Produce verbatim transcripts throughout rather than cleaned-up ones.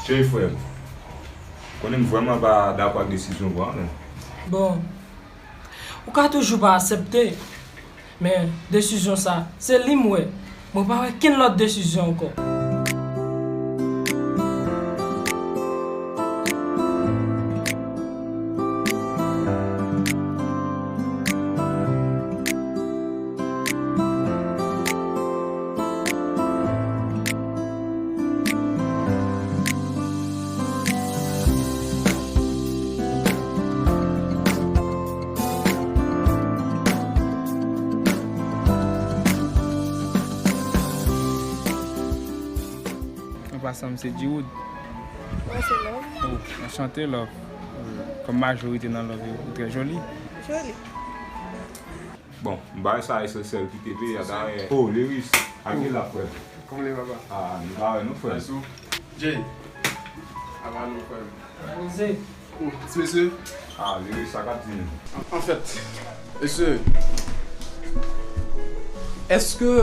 Hey frè m, konnen m vrèman pa dakò ak desizyon w pran an, non. Bon, ou ka toujou pa aksepte, men desizyon sa, se li m wè. Mwen pa wè kenn lòt desizyon ankò. An pasan, m se Giroud. Mwen se Love. Oh, anchante, Love. Kòm majorite nan Love yo, ou trè joli. Joli. Bon, m pa wè sa esansyèl ki te peye a, dayè. Oh, Leris, a gen la, frè m. Kòman w ye, papa? Ah, nou pa wè nou, frè m. Jay, apa nou, frè m? Poze. Oh, ti mesye. Ah, Leris, sa k ap di nou? An, anfèt, mesye, èske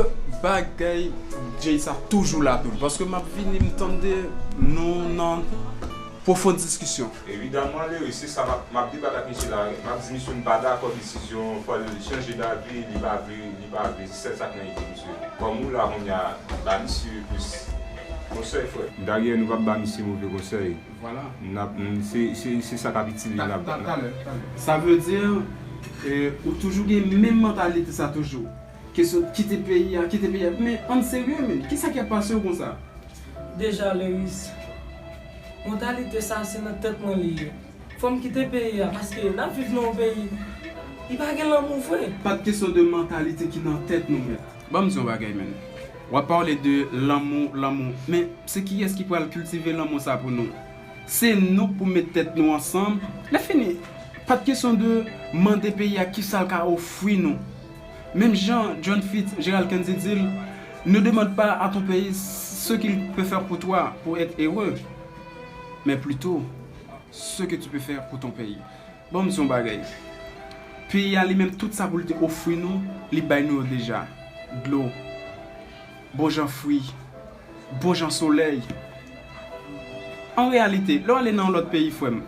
bagay Jay sa toujou la tou? Paske m ap vini, m tande nou nan pwofon diskisyon. Evidaman, Leris, se sa m ap, m ap debat ak misye la, m ap di misye m pa dakò desizyon, fò l chanje davi, li pa vle, li pa vle, se sèl sa k nan ide misye. Kòm ou la kounye a, ba misye plis konsèy, frè. Dayè, nou p ap ba misye move konsèy. Vwala. N ap, n, se, se, se sa k ap itil li n ap ba. Talè, talè. Sa vle di, e, ou toujou gen menm mantalite sa toujou. Kesyon kite peyi a, kite peyi a. Men ann serye, men, kisa k ap pase w konsa? Deja, Leris, mantalite sa se nan tèt mwen li ye. Fò m kite peyi a, paske n ap viv nan yon peyi, li pa gen lanmou vre. Pa t kesyon de mantalite ki nan tèt nou, mèt. Ban m di yon bagay, menn. W ap pale de lanmou, lanmou. Men se kiyès ki pral kiltive lanmou sa pou nou? Se nou pou met tèt nou ansanm. Lè fini, pa t kesyon de mande peyi a kisa l ka ofri nou. Menm jan John Fitz Gerald Kenzie di l, ne demande pas à ton pays ce qu'il peut faire pour toi pour être heureux, mais plutôt ce que tu peux faire pour ton pays. Ban m di yon bagay. Peyi a li menm, tout sa pou l te ofri nou, li bay nou yo deja. Dlo, bon jan fwi, bon jan solèy. An reyalite, lè w ale nan yon lòt peyi, frè m,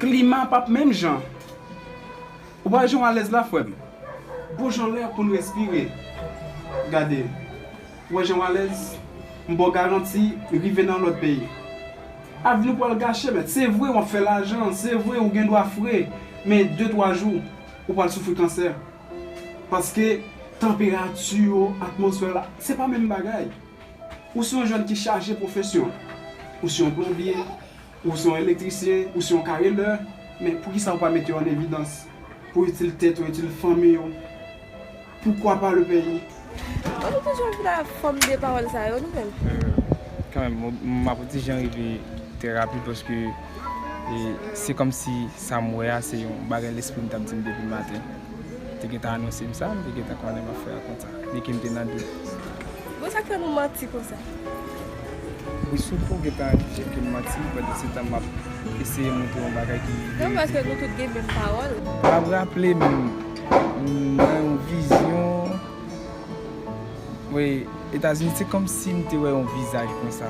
klima p ap menm jan. Ou pa wè jan w alèz la, frè m? Bon jan lè pou n respire. Gade, ou wè jan w alèz? M ba w garanti, rive nan lòt peyi, avi w pral gache, mèt. Se vre, w ap fè lajan, se vre, ou gen dwa fre, men de, twa jou, ou pral soufri kansè. Paske tanperati yo, atmosfè la, se pa menm bagay. Ou se yon jèn ki chaje pwofesyon. Ou se yon plonbye, ou se yon elektrisyen, ou se yon karelè, men poukisa ou pa mete yo an evidans pou itil tèt ou, itil fanmi ou? Pourquoi pas le pays? Bon, nou toujou anvi la fòm de pawòl sa yo, nou menm. Euh, kanmenm, m, m ap di jan rive trè rapid paske, e, se kòmsi sa m wè a, se yon bagay lespri m t ap di m depi maten. Te gentan anonse m sa, m te gentan konnen m ap fè a konsa. Byenke m te nan dout. Bon, sa k fè nou manti konsa? Wi, si w gentan cheke m manti, pandan se tan m ap eseye montre yon bagay ki verite. Non, paske nou tout gen menm pawòl. M ap raple m nan yon vizyon. Wi, Etazini, se kòmsi m te wè yon vizaj konsa.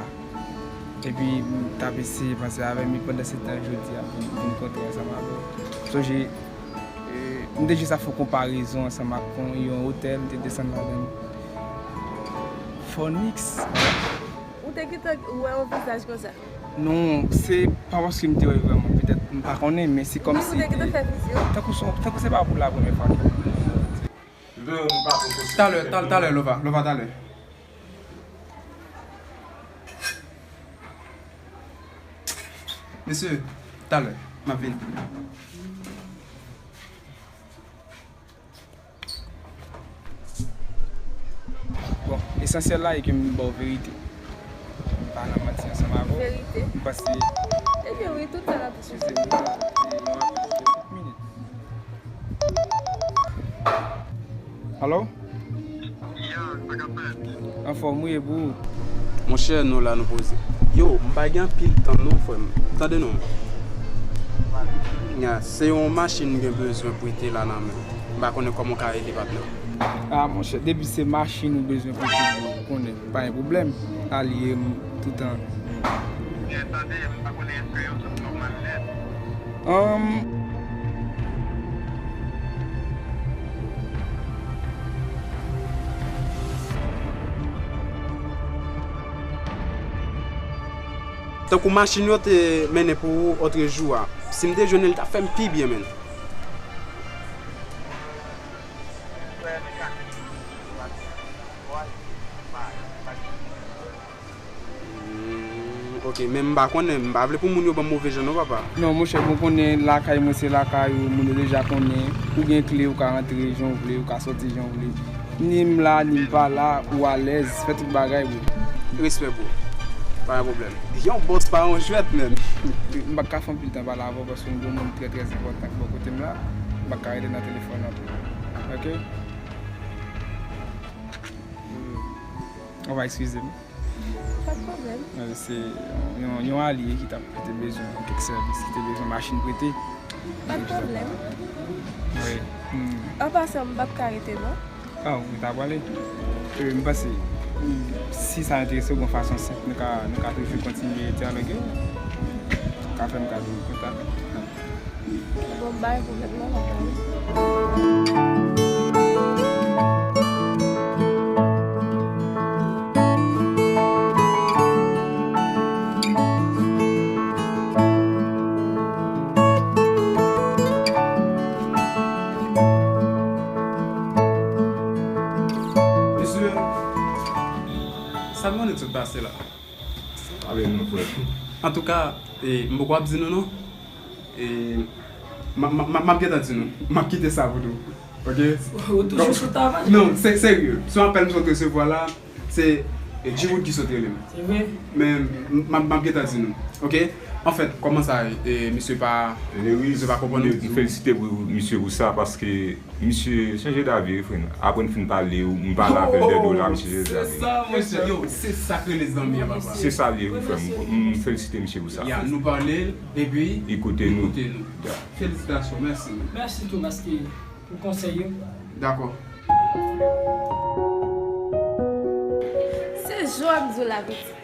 Epi m t ap eseye panse avè m, e pandan se tan jodi a pou m vin kontre ansanm avè w. Sonje, e, m te jis ap fè yon konparezon ansanm ak yon, yon otèl, m te desann ladan l. Phoenix. Ou te gentan wè yon vizaj konsa? Non, se pa paske m te wè vrèman, petèt m pa konnen, men se kòmsi. Donk ou te gentan fè vizyon? Tankou se, tankou se pa pou la premyè fwa ke m wè yon vizaj. Talè, tal-, talè, Lova, Lova, talè. Mesye, talè, m ap vini. Bon, esansyèl la e ke m ba w verite. M pa nan manti ansanm avè w. Verite? M panse. Ebyen wi, tout sa la. Eskize m, m pa, e, m ap fè tout minit. Alo? Anfòm wi, e pou ou? Monchè, nou la nou poze. Yo, m pa gen anpil tan non, frè m. Tande non. Nya, se yon machin m gen bezwen prete la nan men. M pa konnen kòman w ka ede patnè. Ah, monchè, depi se machin ou bezwen prete, ou konnen, pa gen pwoblèm. Alye m toutan. Tande, m pa konnen èske yo sot nòmal nèt. Ahn, tankou machin yo te mennen pou ou otrejou a, si m te jwenn li, l t ap fè m pi byen, menn. Hmm, ok, men m pa konnen, m pa vle pou moun yo ban m move jan non, papa. Non, monchè, bon, konnen lakay mwen se lakay ou, moun yo deja konnen. Ou gen kle, ou ka rantre jan w vle, ou ka sòti jan w vle. Ni m la, ni m pa la, ou alèz, fè tout bagay, bro. Respè, bro. Pa gen pwoblèm. Yon bòs pa yon jwèt, menn. M pa ka fè anpil tan pale avè w paske m gen yon moun trè, trè enpòtan ki bò kote m la. M pa ka rete nan telefòn anpil. Ok? Ou va eskize m. Pa de pwoblèm. Euh, se yon, yon alye ki t ap, ki te bezwen kèk sèvis, ki te bezwen machin prete. Pa de pwoblèm. Wi. Hmm. An pasan, m p ap ka rete, non? Ah, ou ta prale? Euh, m panse, hmm, si sa enterese w, gon fason senp, nou ka, nou ka toujou kontinye dyaloge. Ou ka fè m kado kontak. Bon, bay pwoblèm non, papa. Mesye, sa m konnen sot pase la. Ale non, frè. Antouka, e, m poko ap di nou non. E, m, m, m, m ap gentan di nou. M ap kite sa pou nou. Ok? Ou toujou sou tavan? Non, se serye. Se yon apèl m sot resevwa la. Se, e, G-Wood ki sot rele m. Se vre? Men, m, m, m ap gentan di nou. Ok? Anfèt, kòman sa ye? E, misye pa, misye pa konprann nou? M felisite pou misye pou sa, paske misye chanje davi, wi, frè. Apre n fin pale, m pale avè l de dola, misye chanje davi. Se sa, mesye, yo, se sa k rele zanmi an, papa. Se sa l ye, wi, frè. M, m felisite misye pou sa. Ya, nou pale, epi li koute nou. Li koute nou. Ya. Felisitasyon, mèsi. Mèsi tou, paske pou konsèy yo. Dakò. Se jodi w la, pitit.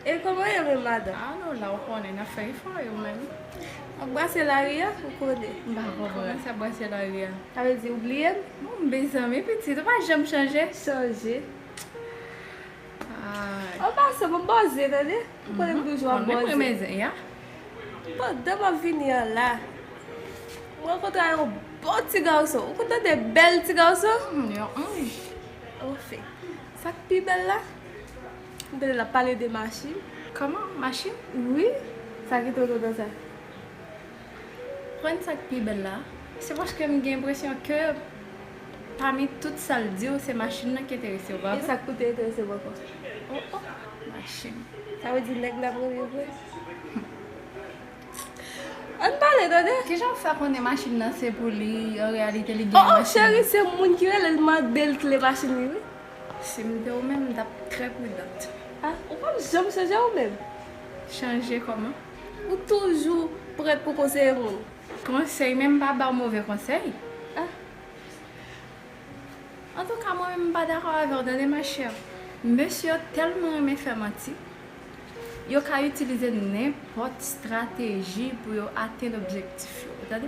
E kòman yo menm, madanm? Ah non, la ou konnen, n ap fè efò yo menm. W ap brase lari a, ou konnen. M pa konprann. Kòman sa, brase lari a? Sa vle di ou bliye m? Bon, m bezanmi pitit, ou pa janm chanje. Chanje. Ay. An pasan, m ap bòze, tande? Ou konnen m toujou ap bòze. Pandan m ap vini an la, m rankontre a yon bon ti gason. Ou konn tande bèl ti gason? Hmm, yon anj. Anfen, sa k pi bèl la, m tande l ap pale de machin. Kòman? Machin? Wi. Sa ki te kontan sa? Konn sa k pi bèl la? Se paske m gen enpresyon ke pami tout sa l di w, se machin nan ki enterese w, pa vre? E sa k pou te enterese m ankò? Oh, oh, machin. Sa vle di nèg la m renmen vre? Ann pale, tande. Kijan w fè konnen machin nan se pou li, an reyalite li gen machin? Oh, oh, cheri, se moun ki rele l mande l kle machin li, wi. Si m te ou menm, m t ap trè pridant. Ah, ou p ap janm chanje ou menm. Chanje kòman? Ou toujou prèt pou konseye moun. Konsèy, men m pa ba w move konsèy. Ah. Antouka, mwen menm m pa dakò avè w, tande, ma chère. Mesye yo tèlman renmen fè manti, yo ka itilize nenpòt estrateji pou yo atenn objektif yo, tande?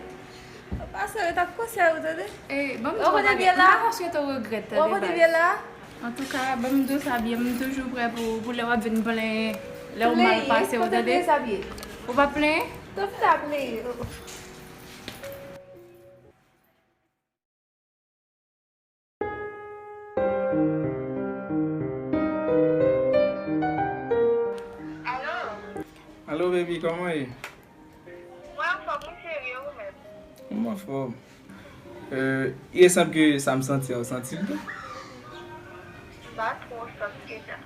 Pase yo t ap konsèy ou, tande? E, ban m di w yon bagay, m pa ka swete w regrèt, tande, baz. Antouka, ban m di w sa byen, m toujou prè pou, pou lè w ap vin plenyen, lè w mal pase, w tande? Ou pa plenyen? Tanpri, pa plenyen. Alo? Alo, baby, kòman w ye? Mwen anfòm, wi, cheri, e ou menm? Mwen anfòm. Euh, il semble que sa m santi a, ou santi l tou? M pa twò santi sa.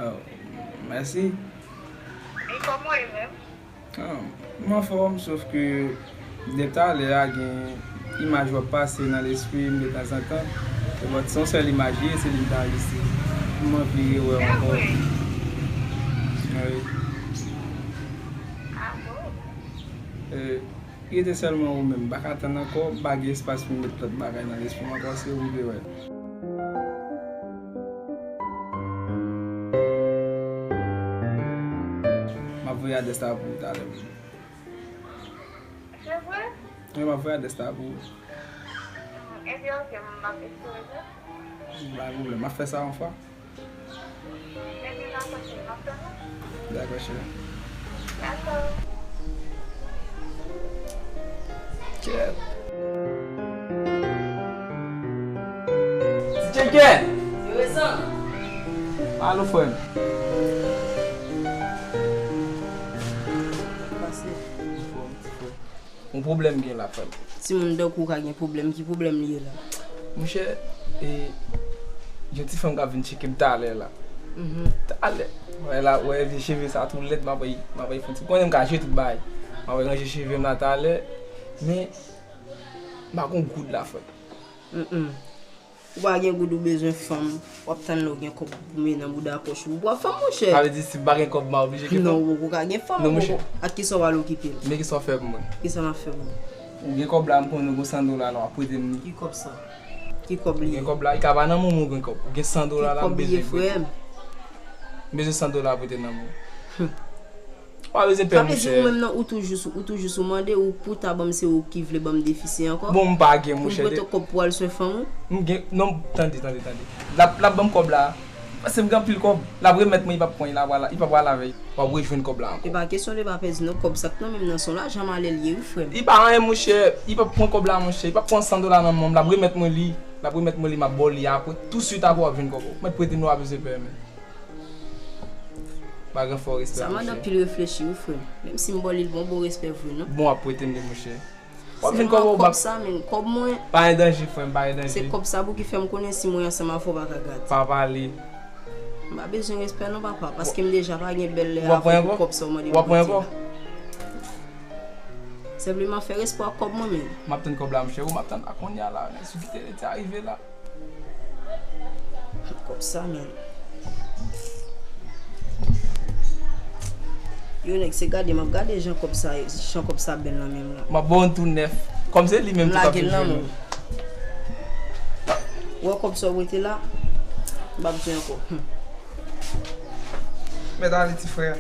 Oh, mèsi. E kòman w ye menm? Ah, m anfòm, sòf ke depi talè a gen imaj w ap pase nan lespri m detanzantan. E bon, se yon sèl imaj li ye, se li m ta rejistre. M anvi rewè w ankò. Wi. Ah bon? Euh, Rete sèlman ou menm, m pa ka tann ankò, m pa gen espas pou m met lòt bagay nan lespri m ankò, se ou m vle wè. Voye adrès la pou ou talè menm. Se vre? Wi, m ap voye adrès la pou ou. Ebyen, ok, m ap espere sa. Pa gen pwoblèm, m ap fè sa yon fwa. Ebyen, dakò, cheri, m ap tann ou. Dakò, cheri. Dakò. Kèt. Ti Tcheke! Yo, Rezan. Alo, frè m. Pase. Yon pwoblèm gen la, frè m. Timoun tankou w ka gen pwoblèm, ki pwoblèm li ye la? Monchè, e, gen yon ti fanm k ap vin tcheke m talè la. Mhm. Talè. Wè la, wè vye cheve sa tou lèd, m ap, m ap fè yon ti, konnen m ka jere tout bagay. M ap ranje cheve m la talè, men m pa gon goud la, frè m. Mm, mm. Ou pa gen goud, ou bezwen fanm, w ap tann lè w gen kòb pou mennen nan bouda pòch ou. Ou pran fanm, monchè. Sa vle di si m pa gen kòb, m pa oblije gen fanm? Non, ou poko ka gen fanm. Non, monchè. Ak kisa w pral okipe l? Men kisa w fè pou mwen? Kisa m ap fè pou ou? Ou gen kòb la, m konnen ou gen san dola la, w ap prete m li. Ki kòb sa? Ki kòb li ye? Ou gen kòb la, li ka pa nan men w, men ou gen kòb. Ou gen san dola la, m bezwen prete. Ki kòb li ye, frè m? M bezwen san dola prete nan men w. Hum. Ou pa bezwen pè, monchè. Sa vle di ou menm nan, ou toujou sou, ou toujou sou mande, ou pou ta ban m, se ou ki vle ban m defisi ankò? Bon, m pa gen, monchè. Pou m prete w kòb pou al swen fanm ou? M gen, non, tande, tande, tande. L ap, l ap ban m kòb la. Paske m gen anpil kòb. L ap remèt mwen, li p ap pran, li p ap pral, li p ap pral avè l. W ap rejwenn kòb la ankò. E pa kesyon de pa pèdi non, kòb sa k nan men m nan se yon lajan malè li ye wi, frè m. Li pa anyen, monchè. Li p ap pran kòb la, monchè. Li p ap pran san dola nan men m. L ap remèt mwen li. L ap remèt mwen li, m ap ba w li apre. Tousuit apre w ap jwenn kòb ou. Mèt prete m, ou pa bezwen pè, men. Pa gen fò respè, monchè. Sa mande anpil reflechi wi, frè m. Menm si m ba w li, l bon, bon respè vre, non. Bon, w ap prete m li, monchè. W ap jwenn kòb ou bak. Kòb sa, men kòb mwen. Pa gen danje, frè m, pa gen danje. Se kòb sa pou ki fè m konnen si mwen ansanm avè w pa ka gate. Pa pale. M pa bezwen respè non, papa, paske m deja pa gen bèl lè avè w pou kòb sa w mande m prete la. W ap pran ankò? Senpleman fè respè ak kòb mwen, men. M ap tann kòb la, monchè. Ou m ap tann la kounye a la, nèg sou ki te rete a rive la. Kòb sa menm. Yo, nèg, se gade, m ap gade jan kòb sa, jan kòb sa bèl nan men m lan. M ap ba w yon tou nèf. Kòm se li menm tou k ap vin jwenn mwen. M lage l nan men w. Ou wè kòb sa w mete la, m p ap di ankò. Hum. Mèt ale, ti frè.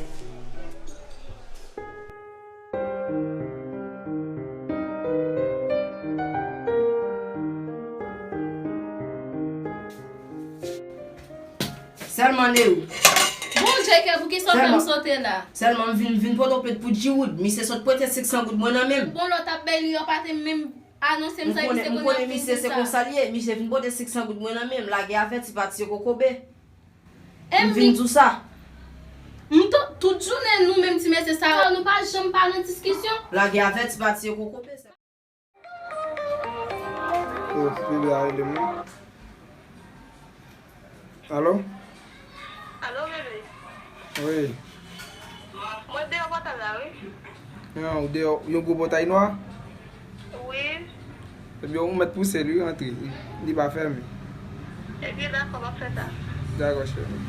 Sèlman, Neo. Bondye, kè, poukisa w fè m sote la? Sèlman, m vin, vin pote w plent pou Djiwood. Misye sot prete senk san goud mwen nan men m. Bon, lè w t ap bay li an, pa te menm anonse m sa, misye konnen ap vin di sa. M konnen misye se konsa l ye. Misye vin pote senk san goud mwen nan men m. Lage avèti pati yo kokobe. M vin di w sa. M t-, tout jounen nou menm ti mesye sa yo, nou pa janm pa nan diskisyon. Lage avèti pati yo kokobe. Oh, bebe a rele m wi. Alo? Alo, bebe. Wi. Mwen deyò pòtay la, wi. Yon, ou deyò, yon gwo pòtay nwa? Wi. Ebyen, ou mèt pouse l, wi, rantre. Li pa fèmen. Ebyen, dakò, m ap fè sa. Dakò, cheri.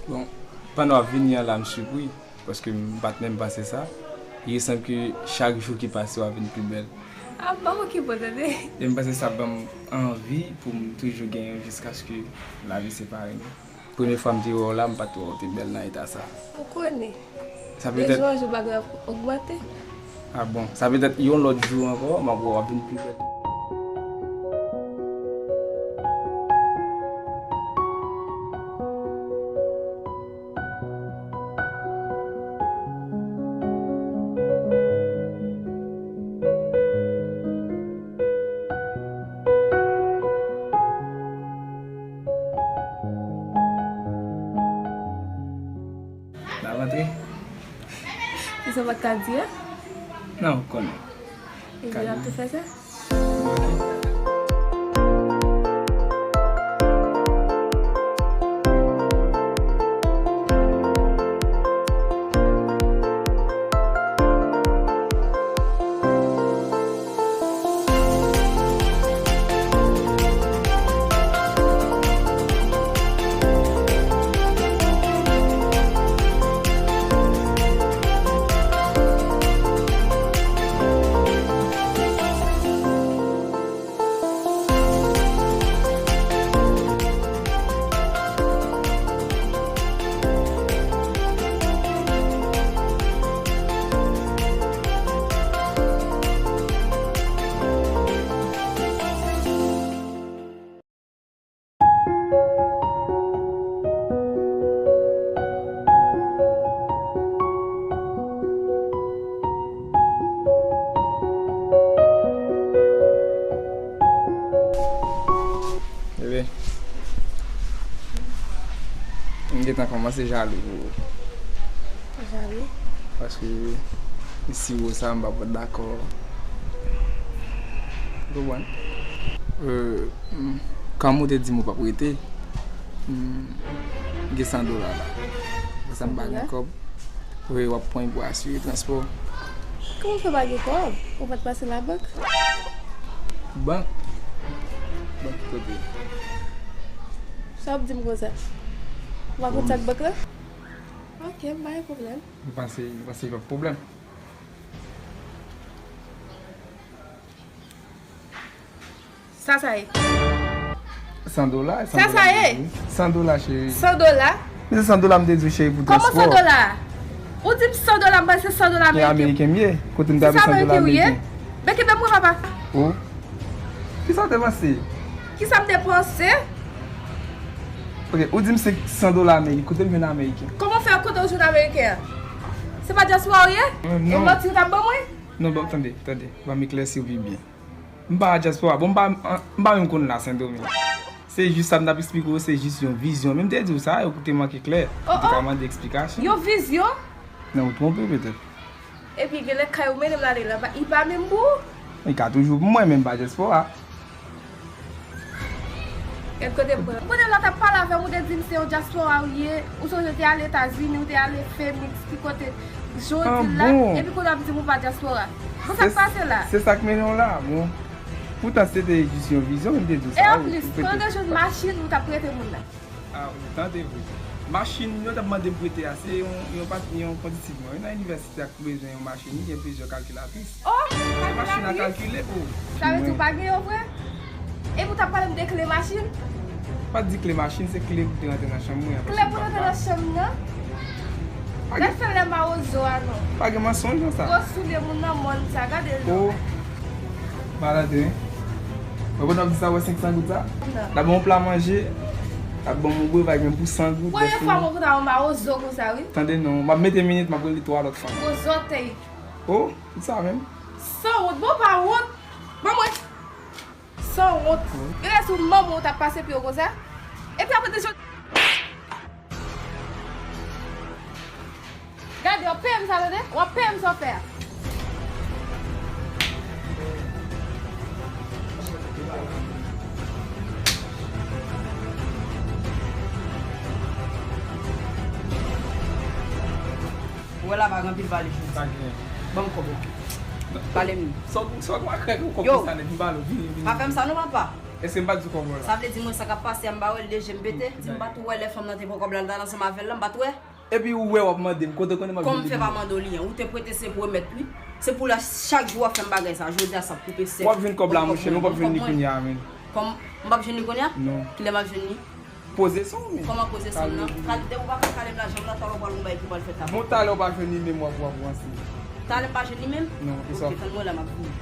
Bon, pandan w ap vini an la, m sipri. Paske m pa t menm panse sa. Li sanble ke chak jou ki pase, w ap vin pi bèl. A, m pa okipe w, tande. E m panse sa ban m anvi pou m toujou genyen w jiskaske lavi separe nou. Premye fwa m te wè w la, m pa t wè w te bèl nan eta sa. Ou konnen. Sa petèt. De jou an jou, bagay ap ogmante. A bon, sa petèt yon lòt jou ankò, m ap wè w ap vin pi bèl. N ap antre? Kisa w pa t ka di a? Non, ou konnen. Ebyen, n ap tou fè sa? Ok. Bebe, m gentan kòmanse jalou pou ou. Jalou? Paske siwo sa, m pa pot dakò. Ou konprann? Euh, m, kòm ou te di m ou p ap rete, m gen san dola la. Sa m pa gen kòb. Wi, w ap pran pou asire transpò. Kòman w fè pa gen kòb? Ou pa t pase labank? Bank? Bank ki kote? Sa w ap di m konsa? Ou pa konn sa k bank la? Ok, m pa gen pwoblèm. M panse, m panse pa pwoblèm. Sa sa ye? San dola, san dola, cheri. San dola, cheri. San dola? Men se san dola m te di w, cheri, pou transpò. Kòman san dola? Ou di m san dola, m panse san dola ameriken. Ameriken m ye. Kote m te ap san dola ameriken? Men kenbe m wi, papa. Oh. Kisa w te panse? Kisa m te panse? Ok, ou di m se san dola ameriken. Kote m jwenn ameriken? Kòman fè kote w jwenn ameriken an? Se pa dyaspora w ye? E manti w t ap ban mwen? Non, bon, tande, tande. Ban m eklèsi w pi byen. M pa dyaspora. Bon, m pa, m pa menm konn la Sendomeng. Se jis sa m t ap eksplike w, se jis yon vizyon. Men m te di w sa, ou te manke klè. Ou te ka mande eksplikasyon. Yon vizyon? Non, ou twonpe petèt. Epi genlè kay ou mennen m ale la, li pa menm pou ou? Li ka toujou pou mwen, men m pa dyaspora. Gad kote m pran. M konnen lè w t ap pale avè m, ou te di m se yon dyaspora ou ye, ou sonje w te ale Etazini, ou te ale Phoenix, ki kote Jodi la, epi kounye a w ap di m ou pa dyaspora. Bon, sa k pase la? Se sa k mennen w la, bon. Poutan se te jis yon vizyon, men m te di w sa. E anplis, pandan w te jwenn machin, ou t ap prete moun nan. Ah, wi, tande vre. Machin yo t ap mande m prete a, se yon, yon pa, yon kondisip mwen. Nan inivèsite ak bezwen yon machin, li gen plizyè kalkilatris. Oh, kalkilatris? Se machin a kalkile, oh. Sa vle di ou pa gen yo vre? Epi ou t ap pale m de kle machin? Pa t di kle machin, se kle pou te rantre nan chanm mwen an. Kle pou rantre nan chanm nan? Gad fè lè mawozo a non. Pa gen mansonj nan sa. Gwo soulye moun nan mòn sa, gade l non. Oh. Malad, wi. Mwen konn ap di sa, wè senk san goud sa? Nan. L ap ban w pla manje, l ap ban w yon brevay menm pou san goud. Premye fwa mwen konn wè yon mawozo konsa, wi. Tande non, m ap mete minit, m ap rele twa lòt fanm. Gwo zòtèy. Oh, ki sa menm? San wont, bon pa wont. Ban mwen. San wont. Genlè sou manman w t ap pase pye w konsa. Epi apre de jodi. Gade, w ap peye m sa, tande? W ap peye m sa w fè a. Ou wè la pa gen anpil valè jodi. Pa gen. Ban m kòb ou. Pale m. Sa w, sa w kwè kòb konsa nèt, m ba l ou, vini, vini. Pa fè m sa non, papa. Èske m pa di w kòb la? Sa vle di mwen sa k ap pase a, m pa wè l, de je m pete. Di m pa t wè lè fanm nan te pran kòb la, l t al ansanm avè l la, m pa t wè. Epi ou wè w ap mande m, kote w konnen m ap jwenn li? Kòman m fè pa mande w li an? Ou te prete se pou remèt li. Se pou la chak jou w ap fè m bagay sa. Jodi a sa ap koupe sèk. W ap jwenn kòb la, monchè, men w p ap jwenn li kounye a, menn. Kòm m p ap jwenn li kounye a? Non. Kilè m ap jwenn li? Poze san w, men. Kòman poze san m nan? Kal-, de ou pa ka kale m lajan m nan, talè w pral gon bagay ki pral fèt la. Bon, talè w pa jwenn li menm, w ap, w ap ranse. Talè m pa jwenn li menm? Non, e sa. Ok, tann mwen la, m ap vini.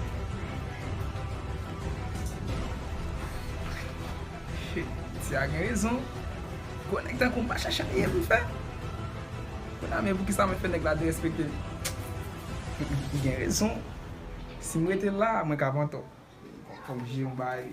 Shit, ti a gen rezon. Gwo nèg tankou m pa chèche anyen pou fè. Kounye a, men poukisa mwen fè nèg la derespekte m? Li gen rezon. Si m rete la, mwen ka pran tò. Fòk jere yon bagay.